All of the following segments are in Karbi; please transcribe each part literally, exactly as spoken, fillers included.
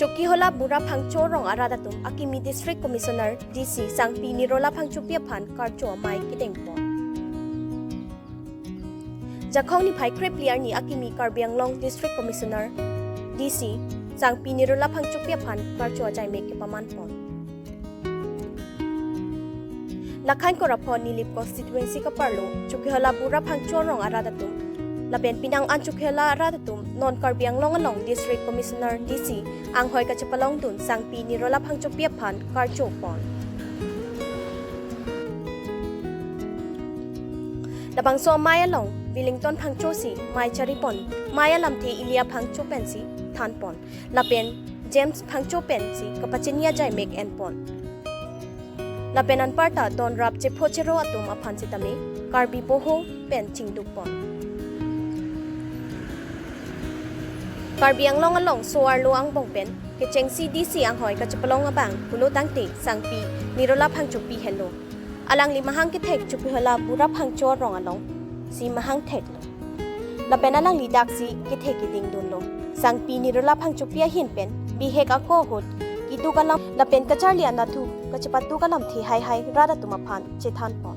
Chokihola Bura Phangcho rong arat atum akimi District Commissioner D C Sangpi Nirola Phangchopi aphan karcho amei kedengpon. Jakhong niphai krepli arni akimi Karbi Anglong District Commissioner D C Sangpi Nirola Phangchopi aphan karcho ajaimek kepamanpon. Lakhain Koraphon Nilip constituency kaparlo Chokihola Bura Phangcho rong arat atum lapen penang an Chokihola arat atum non Karbi Anglong along District Commissioner D C anghoi kachepalongdun Sangpi Nirola Phangchopi aphan karchopon. Labangso amei along Willington Phangcho si mei charipon, mei alamthe Elia Phangcho pensi thanpon lapen James Phangcho pensi kapachini ajaimek enpon. Lapen anparta donrap chepho chero atum aphan sitame Karbi Boho pen chingdukpon. Karbi Anglong along so-arlo angbong pen kechengsi D C anghoi kachepalong abang pulo tangte Sangpi Nirola Phangchopi henlo. Alangli mahang kethek Chokihola Bura Phangcho rong alongsi mahang theklo. Lapen alangli daksi kethek kedingdunlo. Sangpi Nirola Phangchopi ahin pen bihek ako ahut keduk alam lapen kacharli anat thu kachepaduk alamthe haihai rat atum aphan chethanpon.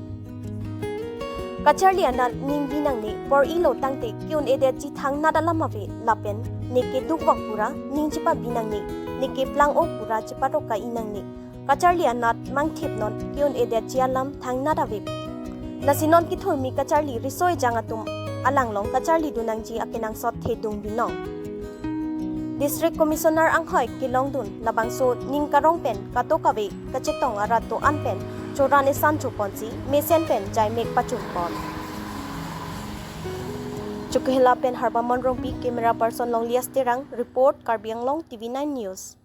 Kacharli anat ning bi nangne, bor-ilo tangte ke-un-edetji thangnat alam ave lapen ne keduk vak pura ning chepabi nangne, ne keplang-o pura cheparok ka-i nangne. Kacharli anat mangthip non ke-un-edetji alam thangnat ave. Lasi non kethurmi kacharli riso ejang atum alanglong kacharlidun nangji akenangsot thedung binong. District Commissioner anghoi kelongdun labangso ning karong pen kadokave kachetong arat do-an pen choran esan choponsi mesen pen jaimek pachunpon. Chokihola pen Harbamon Rongpi, camera person Longlias Terang, report Karbi Anglong T V nine News.